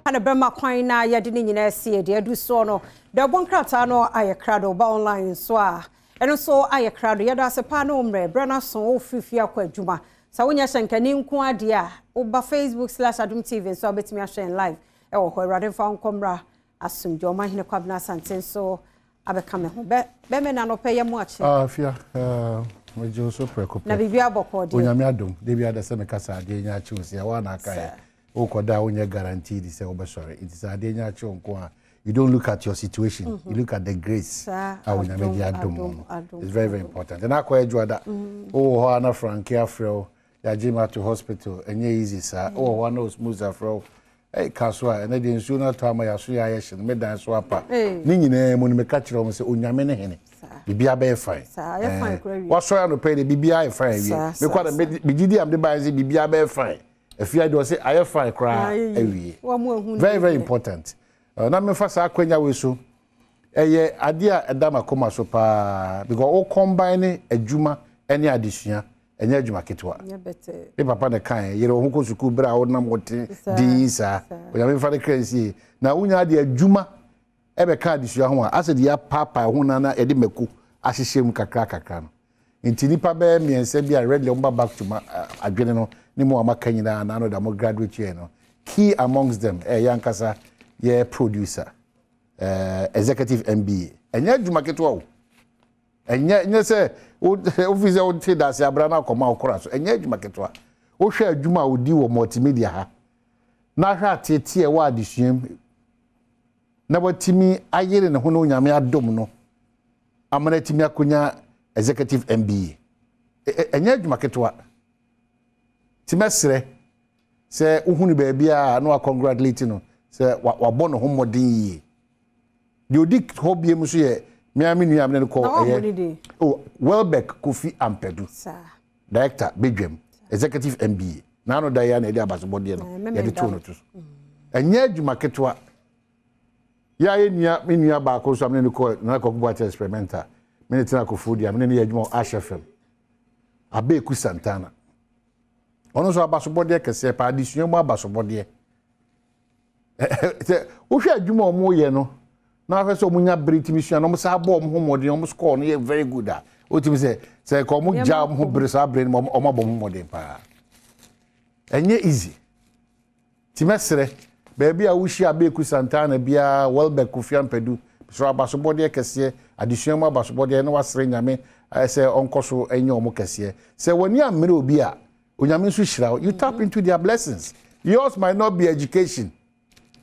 Na bɛma kwan na yɛde ne nyinaa sie deɛ adu soɔ no. Deɛ ɔbɔ nkrataa no ayɛ krado ba online nso a, ɛno nso ayɛ krado. Yɛda ase paa ne wo mmerɛ. Berɛ no aso wofiri fie akɔ adwuma. Sɛ wonyɛ hyɛnkani nko adeɛ a, woba Facebook/Adom TV nso a wobɛtumi ahwɛ yɛn live ɛwɔ hɔ. Awurade mfa wo nkɔmmra asomdwoe. Ɔmanhene Kwabena Asante nso abɛka me ho. Bɛmɛ na nɔpɛ yɛ mu akye. Ah, fia. Megye wo so prɛko pɛ. Na biribi abɔkɔ deɛ. Onyame adom. Da bi ada sɛ meka sɛ adeɛ nya akye wo sɛ ɛwɔ na aka yɛ. Wokɔda a wonyɛ guaranteed sɛ wobɛsɔre. Nti sɛ adeɛ nya akye wo nko a, you don't look at your situation. You look at the grace a Onyame de adom wo no. It's very very important. Ɛna akɔyɛ dwoada. Wowɔ hɔ a na Franke afrɛ wo. Yɛagye me ato hospital. Ɛnyɛ easy saa. Wowɔ hɔ a na Osmos afrɛ wo. Ei, ka so a, ɛnɛ deɛ nsuo no atɔ ama yɛaso yɛ ayɛ hye no, me dan so apa. Ne nyinaa mu no, meka kyerɛ wɔn sɛ Onyame ne hene. Biribiara bɛyɛ fine. Wasɔre anɔpa yi deɛ biribiara ayɛ fine awie. Mekɔ a megye di a mede baeɛ sɛ biribiara bɛyɛ fine. Afei deɛ ɔse ayɛ fine koraa awie. Very very important. Na mefa saa akwanya wei so, ɛyɛ adeɛ a ɛda m'akoma so paa because wo combine adwuma ne adesua ɛnyɛ adwuma ketewa. Me papa na kae, yere wo ho kɔ sukuu berɛ a wonam wo te din saa. Onyame mfa ne kra nsie. Na wonya ade adwuma ɛbɛka adesua ho a, asɛ deɛ yɛapaapae ho na na yɛde mako ahyehyɛ mu kakra kakra no. Nti nnipa bɛyɛ mmiɛnsa bi a readily wɔba back to ma adwene no ne mu a maka nyinaa na ano da mo graduate yɛ no. Key amongst them ɛyɛ ankasa yɛ producer, executive MBA. Ɛnyɛ adwuma ketewa o. Ɛnyɛ nyɛ sɛ wofi sɛ wote dase abra no akɔma wo kora so. Ɛnyɛ adwuma ketewa. Wohwɛ adwuma a wodi wɔ multimedia ha na ahwɛ ateetee a ɛwɔ adesua mu na watumi ayere ne ho na Onyame adom no ama no atumi akonya executive MBA. Ɛnyɛ adwuma ketewa. Nti mɛsrɛ sɛ wohu no baabi a na wakɔngratulate no sɛ wabɔ ne ho mmɔden yie. Deɛ ɔdi hɔ biem nso yɛ me ara me nua a me ne no kɔ ɛyɛ oh, Welbeck Kofi Ampadu, director Bedwam, executive MBA. N'ano da yi a na yɛde abasobɔdeɛ no yɛde too no to so. Ɛnyɛ adwuma ketewa. Yɛ a yɛ nua me nua baako nso a me ne no kɔ Nana Kwaku Boakye Experimental, me ne tena Koforidua, me ne no yɛ adwuma wɔ Ash FM. Abeku Santana. Ɔno nso abasobɔdeɛ kɛseɛ paa, adesua mu abasobɔdeɛ. Sɛ wohwɛ adwuma a wɔyɛ no na wohwɛ sɛ wɔnya bere tumi sua na wɔn san bɔ wɔn ho mmɔden, wɔn score no yɛ very good a, wotumi sɛ sɛ nka wɔn gya wɔn ho bere saa bere no wɔn abɔ wɔn ho mmɔden paa. Ɛnyɛ easy. Ti mɛsrɛ baabi a wohyia Abeku Santana biara, Welbeck Kofi Ampadu, soro abasobɔdeɛ kɛseɛ, adesua mu abasobɔdeɛ na wasrɛ Nyame sɛ ɔnkɔ so nyɛ wɔn kɛseɛ. Sɛ w'ani ammere obi a, Onyame nso hyira wo. You tap into their blessings. Yours might not be education.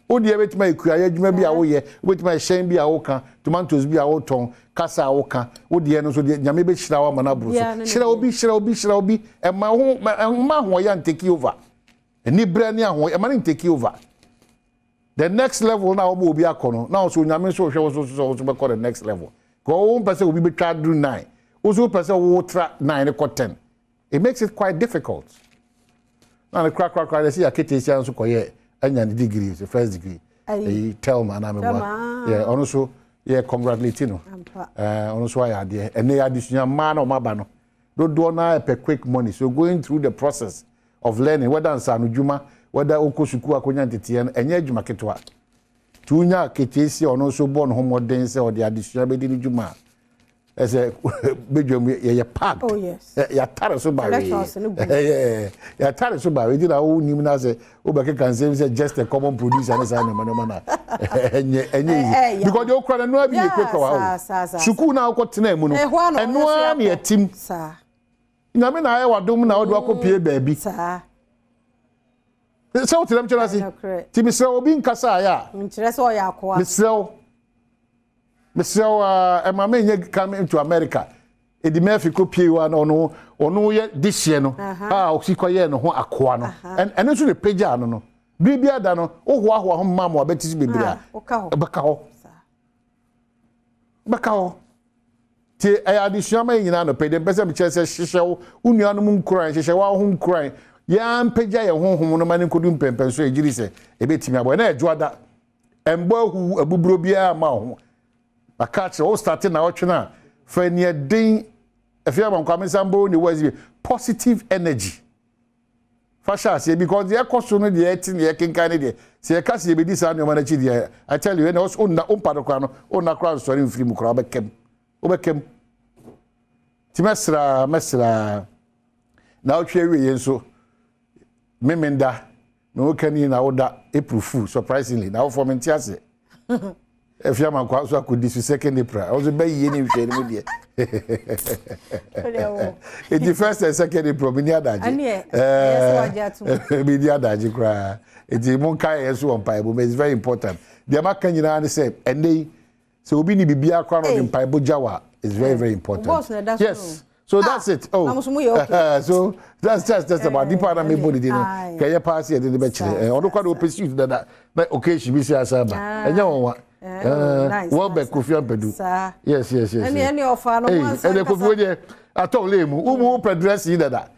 Wo deɛ bɛtumi ayɛ kuayɛ adwuma bi a woyɛ, wobɛtumi ayɛ hyɛn bi a woka, tomatoes bi a wotɔn, kasa a woka. Wo deɛ no nso deɛ Nyame bɛhyira wo ama no aboro so. Hyira obi, hyira obi, hyira obi. Ɛma ho, ɛmma ahoɔyɛ ntake over. Aniberɛ ne ahoɔyɛ, ɛma no ntake over. The next level na wɔn obi akɔ no, na ɔsɛ Onyame nso hwɛ wo so sɛ wo nso bɛkɔ the next level. Kɔ wo mpɛ sɛ obi bɛtwa aduru 9, wo nso wopɛ sɛ wotra 9 no kɔ 10. It makes it quite difficult. Na ne kora kora kora yɛsɛ yɛaketesia nso kɔyɛ anya ne degree, sɛ first degree. Ɛyi Thelma anaa meboa. Yeah, ɔno nso yɛ congratulate no. Ɔno nso ayɛ adeɛ. Ɛnɛ yɛ adesua mmaa na wɔn aba no. Dodoɔ no ara pɛ quick money. So going through the process of learning, whether nsaano dwuma, whether wokɔ sukuu akɔnya nteteɛ no, ɛnyɛ adwuma ketewa. Nti wonya aketesia ɔno nso bɔ ne ho mmɔden sɛ ɔde adesua bɛdi ne dwuma a, ɛsɛ bedwam yɛyɛ packed. Oh, yes. Yɛatare so bawee. Yɛatare so bawee nti na wonim no sɛ wobɛkeka nsɛm sɛ just a common producer ne saa nneɛma nneɛma na ɛnyɛ ɛnyɛ easy because deɛ wokura no ɛno ara bi na ɛkurakura wɔ ha o. Sukuu no a wokɔtenaa mu no ɛno ara na yɛtim. Nyame na ayɛ w'adom na wode wakɔpie baabi. Sɛ wote dɛm kyerɛ ase. Nti mesrɛ obi nkasa ayɛ a. Nkyerɛ sɛ ɔyɛ akoa. Mesrɛ wo. Mesrɛ wo aa, ɛma me nyɛ coming to America. Eddie Murphy kɔ pie hɔ a na ɔno ɔno yɛ dehyeɛ no a ɔsi kɔ yɛɛ ne ho akoa no. Ɛno nso na pagyaa no no. Bere bi ada no, wohoahoa ho mma mo abɛti so bebree a, wobɛka hɔ. Wobɛka hɔ. Nti ɛyɛ adesua ma yɛn nyinaa anɔpa yi. Deɛ mpɛ sɛ mekyerɛ sɛ hyehyɛ wo wo nuanom nkuran, hyehyɛ wo ho nkuran. Yɛn mpagya yɛn honhom no ma no nkɔdu mpɛmpɛnso a yɛgye di sɛ ɛbɛtumi aboa. Ɛna ɛdwoada. Ɛmbɔ ahuw abuburo biara mma wo ho. Maka akyerɛ wo, wo starte naawɔtwe no a, fa aniɛden, afei ama Kwame nsa mbɔ wo ne words bi, positive energy. Fa hyɛ aseɛ because deɛ ɛkɔ so no deɛ ɛte deɛ ɛkenkan ne deɛ sɛ yɛka sɛ yɛbɛdi saa nneɛma no akyi deɛ I tell you ɛna ɔnna ɔmpa no koraa no ɔnna koraa nsɔre mfiri mu koraa wobɛkam wobɛkam nti mɛsraa mɛsraa na wotwe awieɛ nso Memenda, me wo kani na woda April fool surprisingly na wofoɔ mente aseɛ. Efi ama nkwa so akɔdi so second April. Ɔso bɛ yie ne nhwɛ ne mu deɛ. Eti first and second April mi ni adagye. Mi ni adagye koraa. Eti mo nka yɛ so wɔ mpaebɔ mu it's very important. Deɛ maka nyinaa ne sɛ ɛnɛ yi Sɛ obi ni biribiara koraa na ɔde mpaebɔ gya wa it's very very important. Yes. So that's it. Oh. So that's just just about nipa na mebɔ ne din no. Kɛyɛ paa sɛ yɛde ne bɛkyerɛ. Ɔno koraa de ɔpɛ suit dada na occasion bi si asa aba. Ɛnyɛ wɔn wa. Welbeck Kofi Ampadu. Yes yes yes. Ɛne ɛne ɔfa no ho ansa. Ɛne Kofi wo deɛ atɔ lane mu. Wo mu pɛ dress yi dada.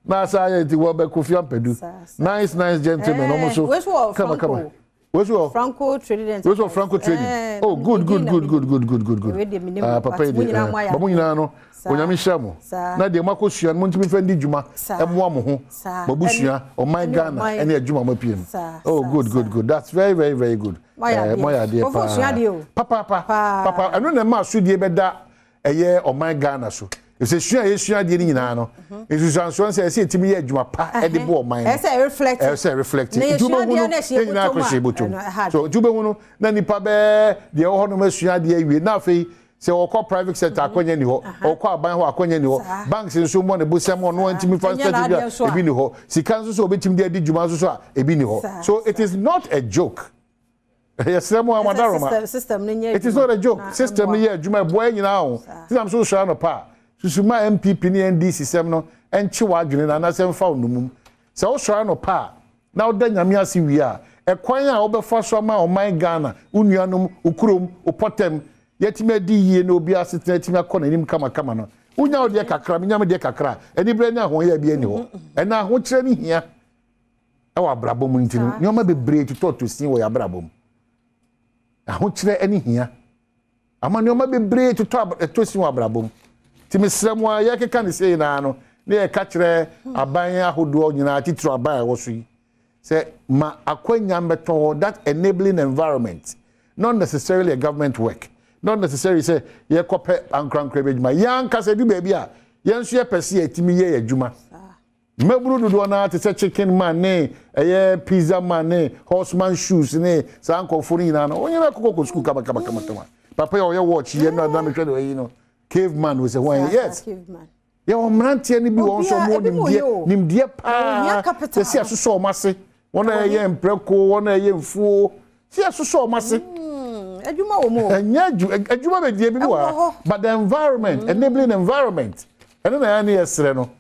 Na asa ayɛ nti Welbeck Kofi Ampadu. Nice nice gentleman ɔmo so. Kama kama. Where's your Franco Trading Enterprise? Where's your Franco Trading? Eh, oh, good, good, good, good, good, good, good, good. Ah, papa yi de, ba mo nyinaa no, onyame nhyira mo. Na deɛ mo akɔsua no, mo ntumi mfa ndi dwuma, ɛmoa mo ho, mo abusua, ɔman Ghana, ɛne adwuma mo apue mu. Oh, good, good, good. That's very, very, very good. Mo ayɛ adeɛ paa. Papa, papa, papa. Ɛno na ɛma asodie bɛda ɛyɛ ɔman Ghana so. Efisɛ sua a yɛsua adeɛ no nyinaa no, mhm. nsusuansoɔ no sɛ ɛsɛ yɛtumi yɛ adwuma pa de bɔ ɔman no. Ɛsɛ reflect. Ɛsɛ reflect. Nti wobɛhu no, yɛn nyinaa kɔhyɛ bɔtɔm. So nti wobɛhu no na nipa bɛɛ deɛ ɛwɔ hɔ nom asua adeɛ awie na afei sɛ ɔkɔ private sector mhm. akɔnya ni hɔ ɔkɔ aban hɔ akɔnya ni hɔ banks nso mmɔ ne bosɛm ɔno ntumi fa strategy bi a ebi ni hɔ sika nso so obetumi de adi dwuma nso so a ebi ni hɔ so it is not a joke. Yɛsrɛ mo a mo adaroma. It is not a joke. System no yɛ adwuma ɛboa yɛn nyinaa o. Ti nam so wosɔre anɔpa a, susu ma NPP ne NDC sɛm no nkye w'adwene no anaasɛ mfa wo nnommum. Sɛ wosɔre anɔpa a na woda Nyame ase wie a, ɛkwan a wobɛfa so ama ɔman Ghana, wo nuanom, wo kurom, wo pɔtam, yɛatumi adi yie na obiara asetena atumi akɔ n'anim kamakama no, wonya wo deɛ kakra, menya me deɛ kakra a, aniberɛ ne ahoɔyaa biara nni hɔ. Ɛnnɛ ahokyerɛ no hia. Wɔ abrabɔ mu nti no, nneɛma bebree totɔtɔ sin wɔ yɛn abrabɔ mu. Ahokyerɛ ne hia ama nneɛma bebree totɔ ɛtɔ sin wɔ abrabɔ mu. Nti mesrɛ mo a yɛkeka ne sei naa no, na yɛka kyerɛ aban ahodoɔ nyinaa, titiriw aban a ɛwɔ so yi, sɛ ma akwanya mmɛtɔ hɔ, that enabling environment, not necessarily a government work, not necessarily sɛ yɛkɔpɛ ankorankora bi adwuma. Yɛn ankasa edu baabi a, yɛn nso yɛpɛ sɛ yɛtumi yɛ yɛn adwuma. Mmabunu dodoɔ no ara te sɛ chicken man ne ɛyɛ pizza man ne horseman shoes ne saa nkurɔfoɔ no nyinaa no, wɔn nyinaa kɔkɔ kɔ sukuu kama kama kama kama. Papa yi a ɔyɛ watch yɛ no na mehwɛ no ayi no, cave man wɔ sɛ wɔn yes. Yɛwɔ mmeranteɛ no bi wɔn nso wɔn nimdeɛ nimdeɛ paa yɛsi asosɔ wɔn ase wɔn a ɛyɛ mprako wɔn a ɛyɛ mfuo si asosɔ wɔn ase. Hmm, adwuma wɔ mu o. Ɛnyɛ adwuma bɛ die bi wɔ ha but the environment hmm. enabling environment ɛno na yɛn ani yɛ srɛ no.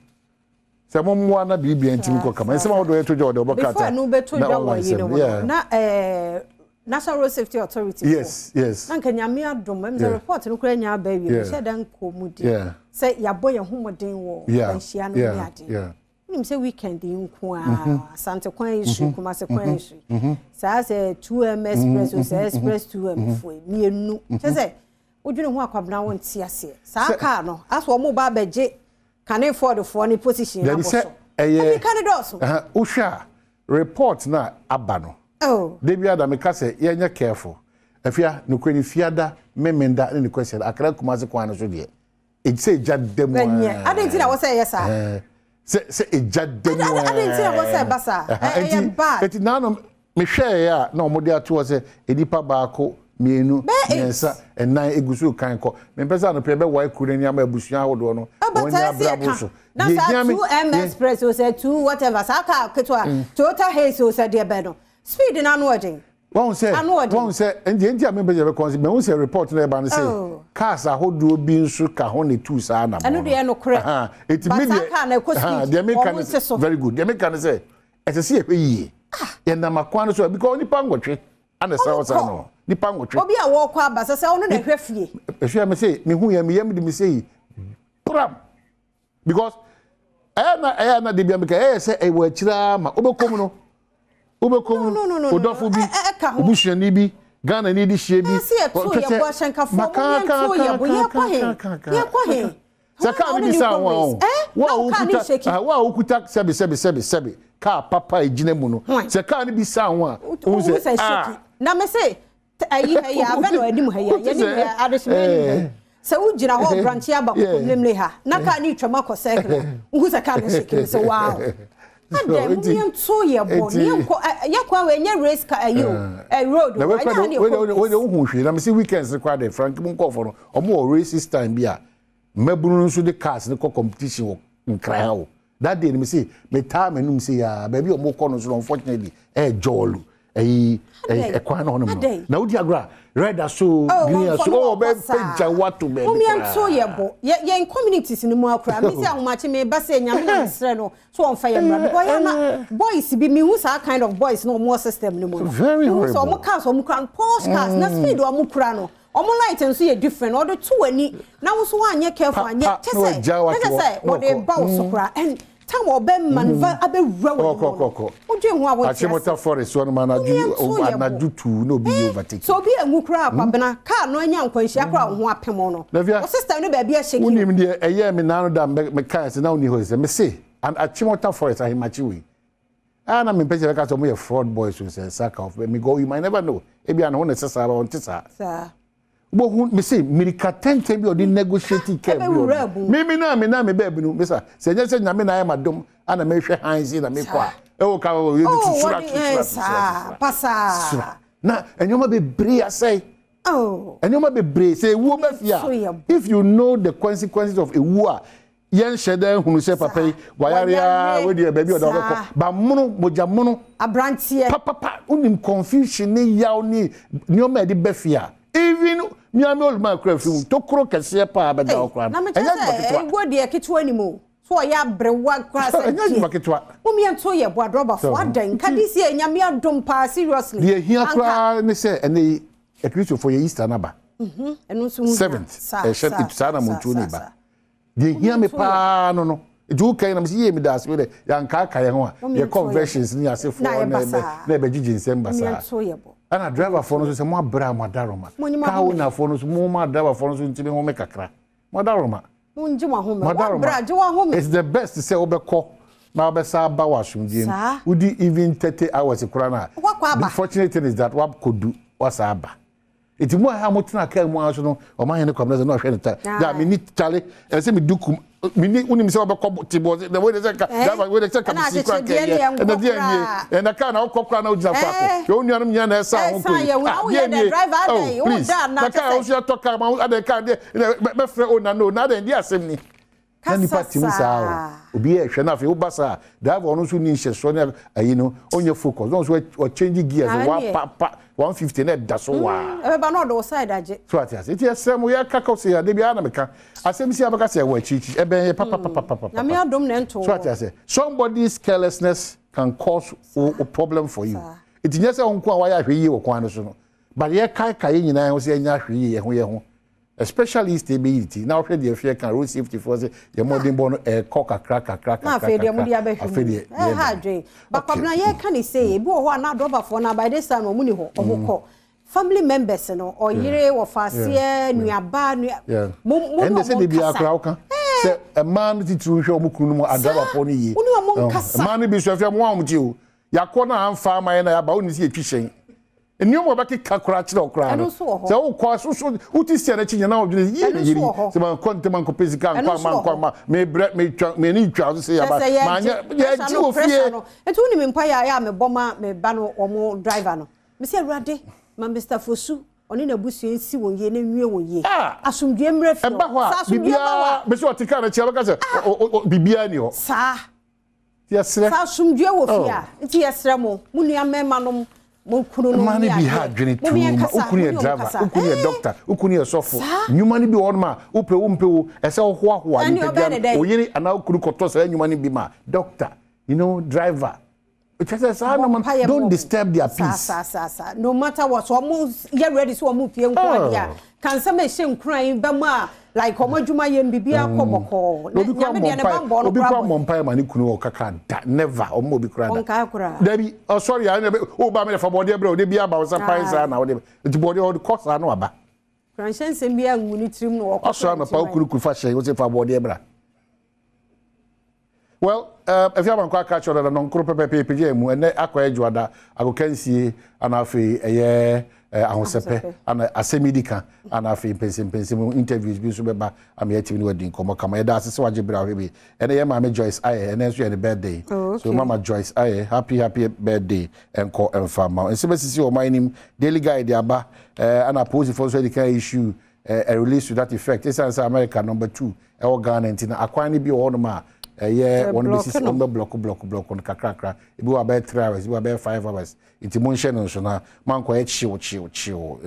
Sɛ mo mmoa na biribia ntimi kɔ kama. Nsɛm ahodoɔ yɛto dwa wɔ deɛ wɔbɔ krataa na online nsɛm. Yeah. Na eh, National Road Safety Authority. Yes, yes. Na nka nyame adom, ɛm sɛ report no koraa nya aba awie. Mehyɛ da nkɔ mu di. Sɛ yɛabɔ yɛn ho mmɔden wɔ nhyia no ne ade. Wonim sɛ weekend yi nko a, mhm. Asante kwan yi so, mhm. Kumase kwan yi so. Mhm. Saa sɛ 2M express o, sɛ express 2M foɔ mmienu. Kyɛ sɛ wodwene ho akwabena wo nte aseɛ. Saa kaa no, asɛ wɔn ba abɛgye Kane Ford foɔ ne position abɔ so. Ɛmi ka ne dɔɔso. Wohwɛ a report no a aba no. Oh. Da biara da meka sɛ yɛnyɛ careful. Afia nokorɛ ni Fiada, Memenda ne ne Kwasiada Accra Kumasi kwan no so deɛ sɛ egya da mu aa. Adɛn nti na wɔ sɛ ɛyɛ saa? Sɛ sɛ egya da mu aa. Adɛn nti na wɔ sɛ ɛba saa? Ɛyɛ bad. Eti nanom Mehwɛeɛ a, na wɔde ato hɔ sɛ nnipa baako, mmienu, mmiɛnsa, nnan gu so rekan kɔ. Mempɛ sɛ anɔpa yi yɛbɛwae kuro no ani ama abusua ahodoɔ no wɔn ani abere aboro so. Na Deɛ saa ɛhia me, 2M deɛ. Express o sɛ 2 whatever saa car ketewa Toyota Hiace o sɛ deɛ bɛn no speed no ano ɔden. Wahu sɛ, Ano ɔden. wahu sɛ, nti nti a mempɛ sɛ yɛbɛkɔ no sɛ, mahu sɛ report no a ɛba no sɛ Oh. cars ahodoɔ bi nso ka ho na ɛtuu saa anammɔn Ɛno no. deɛ ɛnokorɛ. Aha, enti But me saa deɛ, car no ɛkɔ aha, speed, deɛ meka wɔn ne nte sɛ, so. very good, deɛ meka ne sɛ, Ɛsɛ sɛ yɛhwɛ yie. Yɛnam akwan no so a because nipa nwɔtwe ana ɛsra hɔ saa no. Nipa nwɔtwe. Obi a wɔkɔ aba sɛ sɛ ɔno na ɛhwɛ fie. Ɛhwɛ a me se mehu yɛn me yam de me se yi pram because ɛyɛ na ɛyɛ na de bia meka ɛyɛ sɛ ɛwɔ akyire ara ma wobɛkɔ mu no wobɛkɔ mu no odɔfo bi obusuani bi Ghana ni de hyia bi ɛsɛ yɛto yɛbɔ ahyɛnkafoɔ mo yɛnto yɛbɔ yɛkɔ he yɛkɔ he. Sɛ kaa no bi sa ho a o, wo a wokuta wo a wokuta sɛbi sɛbi sɛbi sɛbi kaa papa a egyina mu no, sɛ kaa no bi sa ho a, wohu sɛ ah. Na me se ayi ha yi abɛ no anim ha yi yɛnim ha adehyema anim ha yi. Sɛ wogyina hɔ branche aba kɔkɔ mlemle ha na kaa no retwam akɔ circle a, wohu sɛ kaa no shake me sɛ wow. Adɛn mo yɛnto yɛ bɔ ne yɛnkɔ yɛkɔ a ɛnyɛ race car ayi o ɛ road o ɛnyɛ ha ne yɛkɔ race. Wei wohu hwee na me se weekends koraa de Frank mu nkɔɔfo no ɔmo wɔ races time bi a Mmabunu no nso de cars no kɔ competition wɔ Nkran ha o. That day no me se me taa m'anum se yaa baabi a wɔn kɔ no nso no unfortunately ɛyɛ jɔɔlu ɛyi ɛkwan no hɔnom no. Na wodi agorɔ a red aso oh, green aso oh ɔbɛ pagya wato baabi koraa. Mom yɛn to yɛ bo yɛ yɛn communities no mu akora me se ahomakye me ba sɛ nyame na mesrɛ no so wɔn fa yɛ mmra because yɛ na boys bi me hu saa kind of boys no wɔn wɔ system no mu no. Very horrible. Sɛ wɔn cars wɔn kura no posh cars na speed wɔn kura no. Ɔmo light nso yɛ different ɔde to w'ani na wo nso woanyɛ careful anyɛ kyɛsɛ na kyɛsɛ wɔde ba wo so koraa and time a ɔbɛ maneuver abɛwura w'ani mu no wodwen ho a wonte ase. Achimota forest hɔ nom anadwo anadwo tuu na obi yɛ overtaking. Sɛ obi anwu koraa Kwabena car no anya nkwanhyia koraa wo ho apem wo no wo system no baabi ahyɛki o. Wonim deɛ ɛyɛɛ me naano da a mekaeɛ sɛ na wonni hɔ sɛ mese Achimota forest Ahemakye wei Ah na mempɛ sɛ yɛbɛka sɛ wɔyɛ fraud boys o sɛ saka of because you might never know ebi a ne ho na ɛsɛ saa ba ɔnte saa. Saa. Wobɛhu me se mmirika tɛntɛn bi a ɔde negotiate kɛ bi ɔno. Me me na me na me baabi no mesa sɛ ɛnyɛ sɛ nyame na ayɛ ma dom ana mehwɛ han si na mekɔ a ɛwɔ ka wɔ yɛ de sura sura sura pasaa. Sura na nneɛma bebree asɛe. Oh. Nneɛma bebree sɛ ewuo bɛ fie a if you know the consequences of ewuo a Yɛnhyɛ da nhunu sɛ papa yi wayare aa wei deɛ baabi ɔda ɔbɛkɔ ba mono mogya mono abranteɛ papapa wonim confusion ne yaw ne nneɛma a ɛde ba fie a even miami oluma kura fi mu tokuro kɛseɛ paa bɛda hɔ koraa no ɛnyɛ adwuma ketewa na mekyɛ sɛ deɛ ketewa ni mu so ɔyɛ aberewa koraa sɛ ɛnyɛ adwuma ketewa mom yɛnto yɛ bo adrɔbafoɔ adan nka this year nyame adom paa seriously deɛ hia koraa ne sɛ ɛnɛ yi akristofoɔ yɛ Easter no aba seventh ɛhyɛ saa na montuo ne ba Deɛ ehia me paa no no nti wo kan na mesi yie meda ase dɛ yɛankaaka yɛn ho a yɛ conversions ne asefoɔ na ɛbɛ na ɛbɛgyegye nsɛm basaa ɛna driverfoɔ no nso sɛ mo abrɛ a mo adaroma car ownerfoɔ no nso mo ma driverfoɔ no nso ntumi home kakra mo adaroma mo adaroma it's the best sɛ wobɛkɔ na wobɛsa aba wɔ asomdwie mu wodi even 30 hours koraa na the fortunate thing is that wakɔdu wasa aba Eti mo a mo tena kaa mu ara so no, ɔman hene Kwabena sɛ na ɔhwɛ ne ta. Ya me ni chale, ɛsɛ me du kum. Me ni wonim sɛ ɔbɛkɔ te bɔ na wei de sɛ ka driver wei de sɛ ka me si kura kɛ yɛ. Ɛna deɛ nie. Ɛna kaa na wokɔ kura na wogyina faako. Hwɛ wo nuanom nyinaa na ɛsa ho kɔ yi. Ah deɛ nie. Oh please. Na kaa wo so yɛtɔ kaa ma adɛn kaa deɛ bɛfrɛ o na no na adɛn deɛ asɛm ni. Na nipa te mu saa o. Obi yɛ hwɛ na afei woba saa driver ɔno nso ni nhyɛsoɔ ne ayi no ɔnyɛ focus na ɔnso ɔ change gears wa pa pa 150 na ɛda so waa. Ɛbɛba na ɔde wo side agye. So ate ase nti ɛsrɛ mo yɛ kaka sɛ ade biara na meka asɛm si abɛka sɛ ɛwɔ akyirikyiri ɛbɛn yɛ papapapapapa. Nyame adom na ɛnto So ate ase somebody's carelessness can cause o problem for you. Nti nyɛ sɛ wo nko a wayɛ ahwɛ yie wɔ kwan no so no but yɛkaekae yɛn nyinaa ho sɛ yɛnyɛ ahwɛ yie yɛn ho yɛn ho. Especially East ebe yi ti na wohwɛ deɛ hwɛ ka road safety foɔ sɛ yɛ mmɔden bɔ no ɛkɔ kakra kakra Na kakra afei deɛ kakra mode abɛhwɛ afei mu deɛ ɛha yɛ dɛn adwen ba okay Kwabena yɛka ne sei ebi wɔ hɔ a na adrɔbafoɔ no by this time ɔmo ni hɔ ɔmo kɔ family members no ɔyere wɔfaaseɛ nuaba nua mo mo ne ɛnde sɛ ɔmo de biara nkasa koraa woka sɛ mmaa no titiriw nhwɛ wɔn kunu no mu adrɔbafoɔ no yie wo ne ɔmo nkasa mmaa no bi nso afei mo a wɔn ti o yakɔ na amfa ama yɛn na yaba wo ne si yɛtwi hyɛn Nneɛma a ɔbɛkeka koraa kyerɛ wo koraa Ɛno no, nso wɔ hɔ. sɛ wokɔ so so wote sia n'akyi nyinaa wodwene yie Ɛno ne nso yere yi wɔ hɔ. sɛ mankɔ ntɛm ankɔpɛ sika Ɛno ankɔ nso amma wɔ ankɔ hɔ. amma mebrɛ metwa m'ani twa so sɛ Kyerɛ yaba sɛ yɛgye manyɛ pressure yɛgye no wɔ pressure fie. no. Nti wonim mpaeɛ a ɛyɛ a mebɔ ma me ba no wɔn driver no. Mese Awurade ma Mister Fosu ɔne n'abusua nsi wɔn yie na nwie wɔn yie. Ah! Asomdwoeɛ mmra fie Ɛba hɔ. hɔ Sɛ a asomdwoeɛ ba hɔ biribiara a. mese ɔte kaa no akyi a wobɛka sɛ o o o biribiara nni hɔ. Saa. Yɛsrɛ. Sɛ asomdwoeɛ wɔ fie a, Oh. nti yɛsrɛ mo, mo nua mmarima nom, mo kunu nom Mmaa no ne bi ha adeɛ, adwene mo tuu yɛn ma. kasa, Wo mo kunu ne yɛ wɔn driver, kasa. wo kunu yɛ Ɛɛ. doctor, wo kunu yɛ sɔfo. Saa. Nnwuma no bi wɔ hɔnom a, wopɛ wo mpɛ o, ɛsɛ wohoahoa Ɛne nipadua ɔbɛyɛ ne no. dɛn? Wo yere anaa wo kunu kɔtɔ saa nnwuma no bi ma doctor, you know, driver. Kyerɛ sɛ saa Bɔ nneɛma no, mpaeɛ ma don't wɔn. disturb their Saa peace. saa saa saa. No matter what, sɛ wɔn yɛ ready sɛ wɔn pie nko adeɛ a, Oh. ka nsɛm a ɛhyɛ nkuran bɛma a like wɔn adwuma yɛ no biribiara kɔ bɔkɔɔ. Na Obi kura Nyame mmɔ deɛ ne mpae, bammɔ no obi koraa kura bɔ. mmɔ mpae ma ne kunu wɔ kaka da, never, ɔmmɔ obi kura da. Ɔnkae koraa. Dabi, ɔsɔre a, ɛna o ba mi fa bɔdeɛ brɛ o, de bi aba wo nsa pan saa na wode, nti bɔdeɛ ɔde kɔ saa na waba. Nkuranhyɛ nsɛm biara ngu ne tirim na ɔkɔtɔ Ɔsɔre anɔpa nti wokurukuru fa hyɛn wose fa bɔɔdeɛ bra. Well, uh, Afia Amankwa aka kyerɛ dada nɔnkoro pɛpɛpɛ pagya mu ɛnɛ akɔyɛ dwoada agokansie ana afei ɛyɛ eh, ahosɛpɛ ana asɛm yi di ka ana afei mpɛnsɛmpɛnsɛm interviews bi nso bɛba ama yɛatumi ne wadi nkɔmmɔ kama. Yɛda ase sɛ wagye berɛ ahwɛ bi. Ɛnɛ yɛ maame Joyce ayɛ ɛnɛ nso yɛ ne birthday. Oh, okay. So mama Joyce ayɛ happy happy birthday ɛnkɔ ɛmfa ma. Nsɛm asisi wɔ ɔman anim. Daily Guide aba eh, ana apolisifoɔ nso adi kan issue eh, a release to that effect. Ɛsiane sɛ America number 2 ɛwɔ Ghana nti na akwan no bi wɔ hɔnom a ɛyɛ wɔn bɛsisi wɔn bɛ blɔko blɔko blɔko no kakrakra. Ebi wɔ abɛyɛ 3 hours, ebi wɔ abɛyɛ 5 hours. Nti monhyɛ no nso na mankɔyɛ kyew kyew kyew.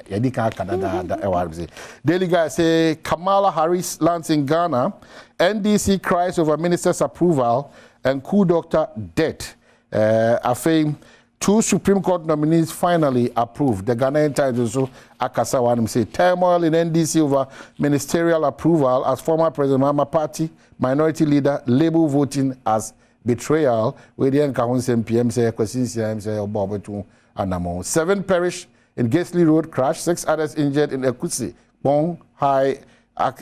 Yɛdi kan aka dadaada ɛwɔ ha sɛ Daily Guide say Kamala Harris lands in Ghana, NDC cries over minister's approval and coup doctor dead. Afei two Supreme Court nominees finally approved. The Ghanaian Times nso akasa wɔ hanom sɛ turmoil in NDC over ministerial approval as former President Mahama party minority leader label voting as betrayal. Wei deɛ nka ho nsɛm pii, ɛm sɛ Kwasi Nsia, ɛm sɛ ɔbɔ a ɔbɛto anammɔn. 7 perish in Gatesly Road crash, 6 others injured in Ekusi Kpong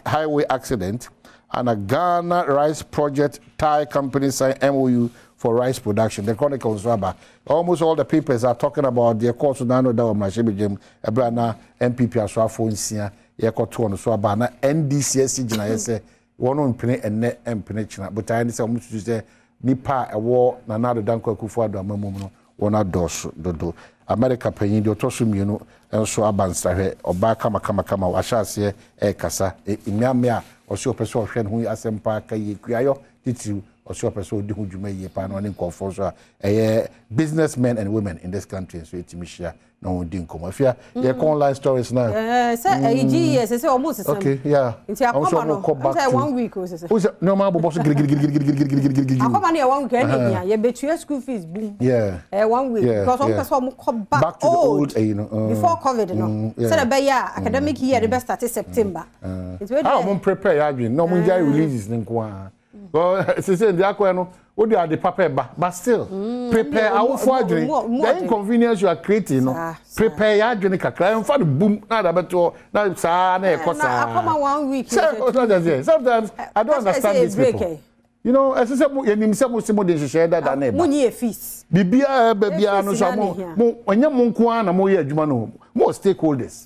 highway accident, and a Ghana Rice Project Thai company sign MOU for rice production. The Chronicle nso aba. Almost all the papers are talking about the course na no da wɔ mmarahyɛbadwam ɛberɛ a na NPP asoafoɔ nsia yɛkɔtoɔ no so aba na NDC asi gyinaeɛ sɛ wɔn mpene ɛnnɛ mpene kyena. Botaeɛ ne sɛ wɔn susu sɛ nipa a ɛwɔ Nana Addo Dankwa Akufo-Addo amammuo mu no wɔn adɔɔso dodo. America panyin deɛ ɔtɔ so mmienu nso aba nsrahwɛ, ɔbaa kamakamakama wahyɛ aseɛ ɛrekasa. Mmeammea a ɔsɛ ɔpɛ sɛ ɔhwɛ ne ho asɛm paa ka yie, kuayɔ titiriw ɔsɛ ɔpɛ sɛ ɔdi ho dwuma yie paa na ɔne nkurɔfoɔ nso a ɛyɛ businessmen and women in this country nso ɛtumi hyia na wɔn di nkɔmmɔ. Afia, yɛkɔ online stories na. Sɛ ɛyi GES sɛ ɔmo sesɛm. Okay, yeah. Nti akɔma no sɛ 1 week o sesɛ. O sɛ nneɛma abobɔ so girigirigirigirigirigirigiri. Akɔma no yɛ 1 week ɛna ehia yɛbɛtua school fees boom. Yeah. 1 week because ɔmo pɛ sɛ ɔmo kɔ back to the old ɛyi no. Before COVID no. Sɛ ɛbɛyɛ a academic year de bɛ start September. Nti wei deɛ. Ɔmo prepare yɛ adwene na ɔmo ngyae releases ne nko ara. Well, sese ndi akɔɛ no, wo de ade papa ɛba, but still prepare awofo adwene. The inconvenience you are creating no, prepare yɛ adwene kakra. Ɛnfa no boom na ada bɛto na saa na ɛkɔ saa. Akɔma 1 week. Sometimes I don't understand these people. You know, ɛsɛ sɛ mo yɛnim sɛ mo se mo de nhyehyɛeɛ dada na ɛba. Mo nyi yɛ fees. Biribiara ɛba biara no so mo mo ɛnyɛ mo nko ara na mo yɛ adwuma no, mo wɔ stakeholders.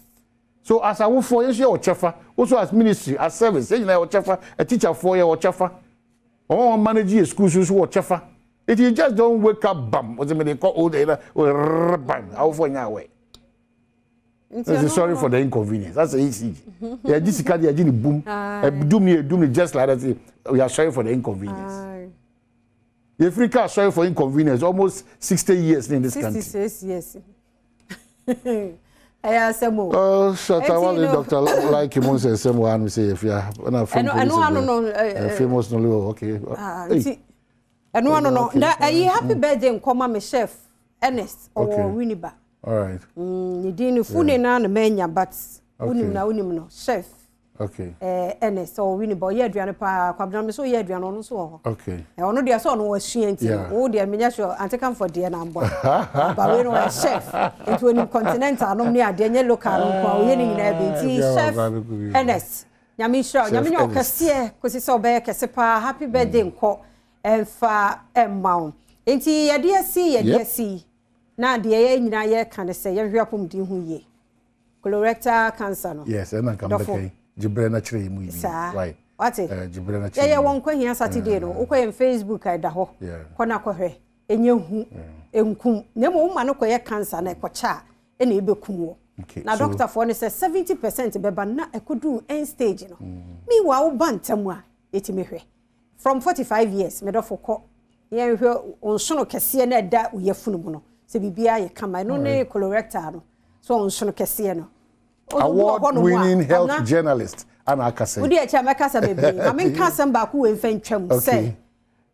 So as awofoɔ yɛn nso yɛ ɔkyɛfa, also as ministry, as service, yɛn nyinaa yɛ ɔkyɛfa, atikyafoɔ yɛ ɔkyɛfa, wɔn a wɔn manage yɛ schools nso wɔ ɔkyɛfa. If you just don't wake up bam, wɔsɛ mede kɔ old age na bam, awofoɔ nyɛ awɛ. Nti sorry for the inconvenience. That's the ECG. Yɛgye sika de yɛgye ne boom. Ɛdum ne yɛdum ne just like that. We are sorry for the inconvenience. Yɛfiri kaa sorry for inconvenience almost 60 years in this country. 66 years. Ɛyɛ asɛm o. Oh, Shatta Wale Doctor like him sɛ sɛm wɔ ano sɛ yɛfia ɛna film ɛno ano no famous no okay. Nti ɛno ano no na ɛyi happy birthday nkɔma me chef Ernest ɔwɔ Winneba. All right. Ne din ne full name na na manya but wonim na wonim no chef. Okay. Ernest ɔwɔ Winneba ɔyɛ aduane paa Kwabena me so ɔyɛ aduane ɔno nso wɔ hɔ. Okay. Ɔno deɛ sɛ ɔno wasua nti wo deɛ menya sure ante kamfo deɛ na mbɔ. Ba wei no ɔyɛ chef nti onim continental nom ne adeɛ nyɛ local no nko a ɔyɛ ne nyinaa bi nti chef Ernest Nyame nhyira wo. Nyame nyɛ ɔkɛseɛ kɔsi sɛ ɔbɛyɛ kɛse paa. Happy birthday nkɔ ɛmfa ɛmma wo. Nti yɛde asi yɛde asi na deɛ yɛn nyinaa yɛka ne sɛ yɛnhwɛ apɔmuden ho yie. Colorectal cancer no. Yes, ɛna nka mbɛka yi. Gyebrɛ na kyerɛ yi mu yi. Saa. Wate? Gyebrɛ na kyerɛ. Yɛyɛ wɔn nkwa hia Saturday no. Wokɔ yɛn Facebook a ɛda hɔ. Kɔ na kɔhwɛ. Ɛnyɛ hu. Ɛnkum. Na mmom woma no kɔyɛ cancer na ɛkɔkyɛ a ɛna ɛbɛkum wɔ. Na doctorfoɔ no sɛ 70% bɛba na ɛkɔduru end stage no. Meanwhile woba ntɛm a ɛtumi hwɛ. From 45 years medɔfo kɔ. Yɛnhwɛ nsono kɛseɛ na ɛda wo yafunu mu no. Sɛ biribiara yɛ kama. Ɛno ne colorectal no. So nsono kɛseɛ no. Award winning health journalist ana akasa. Wodi akyi a mɛkasa bebree. Ma menka asɛm baako wɔ mfa ntwam sɛ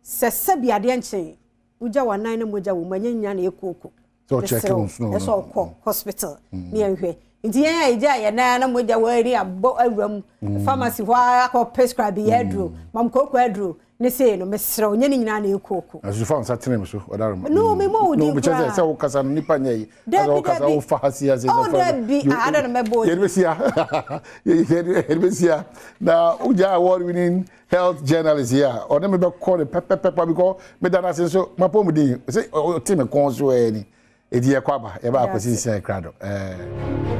sɛ sɛbi adeɛ nkyɛn wogya w'anan na mogya wɔ mu ɛnyɛ nya na ɛkooko. So check on snow. Ɛsɛ ɔkɔ hospital ne yɛnhwɛ. Nti yɛn a yɛgya yɛn nan na mogya wɔ ani abɔ awura mu pharmacy hɔ akɔ prescribe yɛ aduro mam kooko aduro. Ne sei no, mesrɛ wo, nyɛ ne nyinaa na ɛyɛ kooko. Nanso fa wo nsa tene me so, ɔdaroma. No, me mɔ wo din koraa. No, sɛ wokasa no, nipa nyɛ yi. Dabi, dabi. Wofa ha si ha si. Oh, dabi. Ah, adɛ na mɛbɔ wo din. Yɛde bɛsi ha. Yɛde bɛsi ha. Na wogya award winning health journalist yi a, ɔne me bɛkɔ no pɛpɛpɛpɛ because meda no ase nso, mapɔ mu din. Sɛ ɔte me kɔn so ɛɛ ni. Eti yɛkɔ aba, yɛba akɔsi nsia krado. Ɛɛ.